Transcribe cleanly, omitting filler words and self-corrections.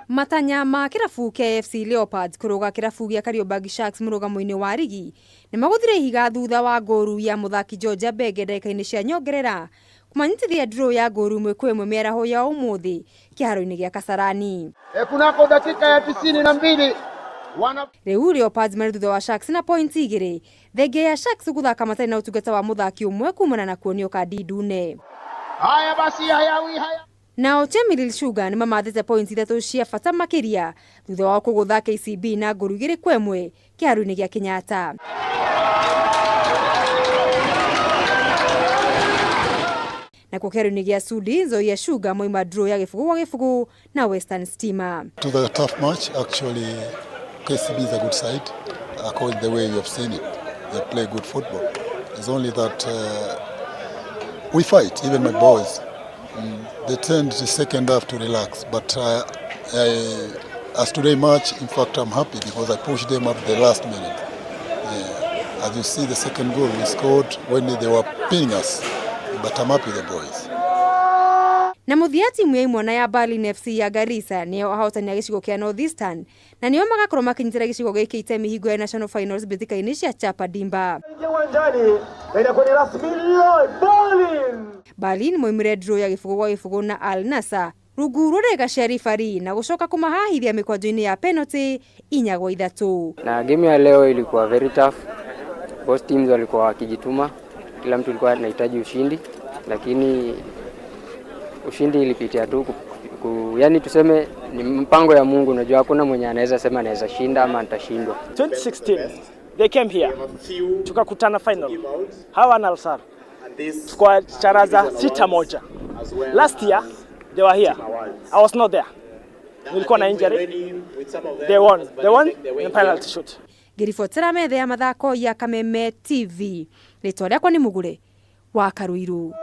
Matanya ma kĩrabu kĩa AFC Leopards kũrũga kĩrabu gĩa Kariobangi Sharks mũrũgamo-inĩ wa rigi nĩ magũthire ihiga thutha wa ngoru ya mũthaki George Abenge ndagĩka-inĩ cia nyongerera kũmanyitithia draw ya ngoru 1-1 mĩaraho ya ũmũthĩ kĩharo-inĩ gĩa Kasarani. Kunako dakika ya 92 wana Rĩu Leopards marĩ thutha wa Sharks na points 2, thengia ya Sharks gũthaka matarĩ na ũtungata wa mũthaki ũmwe kumana na kuonio kandi ndune. Haya basi, hayawi haya. Nao Chemelil Sugar nĩ mamathĩte points 3 cia bata makĩria thutha wao kũgũtha KCB na ngolu 2-1 kĩharo-inĩ gĩa Kenyatta. Nakuo kĩharo-inĩ gĩa Sudi, Nzoia Sugar moima draw ya 0-0 na Western Stima. To the tough match, actually, KCB is a good side, according to the way you have seen it. They play good football. It's only that we fight, even my boys. They tend the second half to relax, but as today match, in fact, I'm happy because I pushed them up the last minute. Yeah. As you see, the second goal we scored when they were pinning us, but I'm happy with the boys. Na mũthia timu ya imwana ya Berlin FC ya Garissa nĩo ahotani a gĩcigo kĩa North Eastern na nĩo magakorwo makinyitĩra gĩcigo gĩkĩ itemi hingo ya National Finals mbĩtĩka-inĩ cia Chapa Dimba. Uwanjani na inakuwa ni rasmi Berlin. Berlin moimire draw ya 0-0 na Al Nassr rungu rwa ndagĩka cia ribari na gũcoka kũmahahithia mĩkwanjo-inĩ ya penalty 4-3. Na game ya leo ilikuwa very tough. Both teams walikuwa wakijituma, kila mtu alikuwa anahitaji ushindi, lakini ushindi ilipitia tu yani tuseme ni mpango ya Mungu. Unajua hakuna mwenye anaweza sema anaweza shinda ama atashindwa. 2016 they came here, tukakutana final hawa na Al-Sadd kwa charaza 6-1. Last year they were here, I was not there, nilikuwa na injury. They won in penalty shoot. Ngĩribotera metha ya mathako ya Kameme TV, rĩtwa rĩakwa nĩ Mũgure wa Karuiru.